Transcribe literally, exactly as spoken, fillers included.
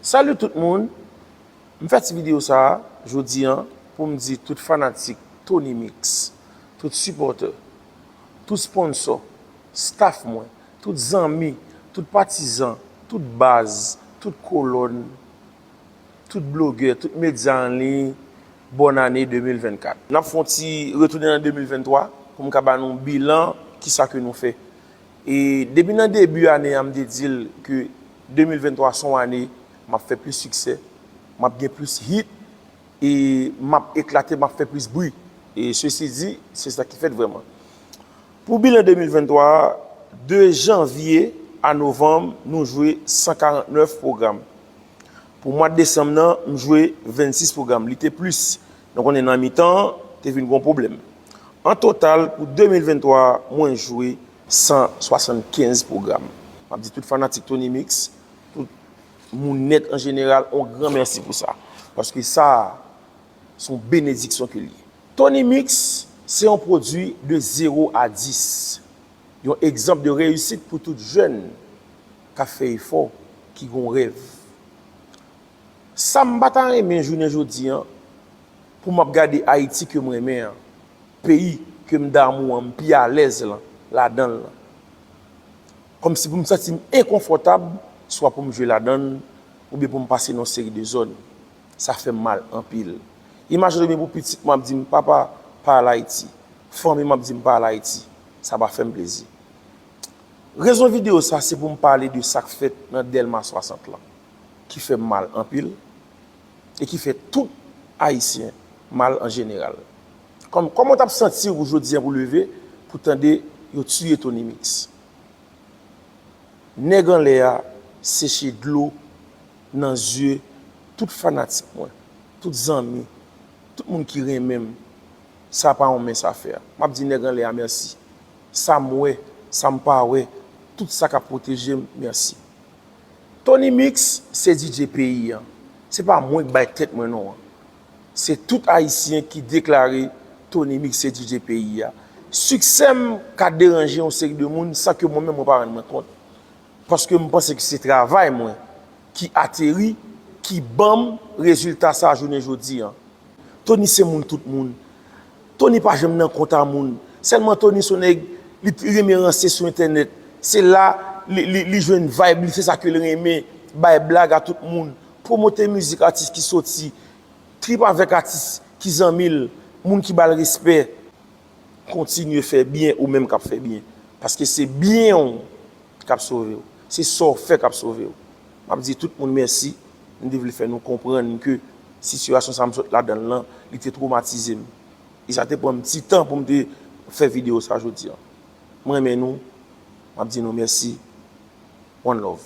Salut tout moun. M fè ti videyo sa a jodi an pou m di tout fanatik Tony Mix, tout sipòtè, tout sponsò, staff mwen, tout zanmi, tout patizan, tout baz, tout kolòn, tout blogè, tout medya an liy, bòn ane de mil venn kat. N ap fè yon ti retounen nan de mil venn twa pou m ka ba nou bilan kisa ke nou fè. E depi nan debi ane a, m te di l ke de mil venn twa se yon ane m ap fè plis siksè, m ap gen plis hit, e m ap eklate, m ap fè plis bri. E sesi di, se sa ki fèt vrèman. Pou bilan de mil venn twa a, de janvye a novanm, nou jwe san karant nèf pwogram. Pou mwa desanm nan, m jwe vennsis pwogram. Li te plis. Nou konnen nan mitan an, te vin gon pwoblèm. An total, pou de mil venn twa a, mwen jwe san swasannkenz pwogram. M ap di tout fanatik Tony Mix, tout moun nèt an jeneral, on gran mèsi pou sa. Paske sa, se yon benediksyon ke l ye. Tony Mix, se yon pwodui de zewo a dis. Yon egzanp de reyisit pou tout jèn k ap fè efò, ki gon rèv. Sa m pa ta renmen jounen jodi an, pou m ap gade Ayiti ke m renmen an, peyi ke m damou an, m pi alèz lan, ladan l lan. Kòmsi pou m santi m enkonfòtab, swa pou m jwe ladan l, oubyen pou m pase nan yon seri de zòn. Sa fè m mal anpil. Imajine w pou pitit mwen ap di m, "Papa, pa al Ayiti." Fanmi m ap di m, "Pa al Ayiti." Sa pa fè m plezi. Rezon videyo sa, se pou m pale de sa k fèt nan Dèlma swasant lan, ki fè m mal anpil, e ki fè tout Ayisyen mal an jeneral. Kòm, kòman w t ap santi w jodi an pou leve, pou tande yo tiye Tony Mix? Nèg anlè a seche dlo nan zye tout fanatik mwen, tout zanmi, tout moun ki renmen m. Sa pa yon mens afè. M ap di nèg anlè a mèsi. Sa m wè, sa m pa wè, tout sa k ap pwoteje m, mèsi. Tony Mix se D J peyi an. Se pa mwen k bay tèt mwen non an. Se tout Ayisyen ki deklare Tony Mix se D J peyi a. Siksè m ka deranje yon seri de moun san ke mwen menm mwen pa rann mwen kont. Paske m panse ke se travay mwen ki ateri, ki ban m rezilta sa a jounen jodi an. Tony se moun tout moun. Tony pa janm nan kont a moun. Sèlman Tony se yon nèg, li t-, renmen ranse sou entènèt. Se la li, li, li jwenn vibe li, se sa ke l renmen. Bay blag a tout moun. Pwomote mizik atis ki soti. Trip avèk atis ki zanmi l, moun ki ba l respè. Kontinye fè byen ou menm k ap fè byen. Paske se byen w k ap sove w. Se sa w fè k ap sove w. M ap di tout moun mèsi. M te vle fè nou konprann ke sitiyasyon sa m sot ladan l lan, li te twomatize m. E sa te pran m ti tan pou m te fè videyo sa jodi an. M renmen nou. M ap di nou mèsi. One love.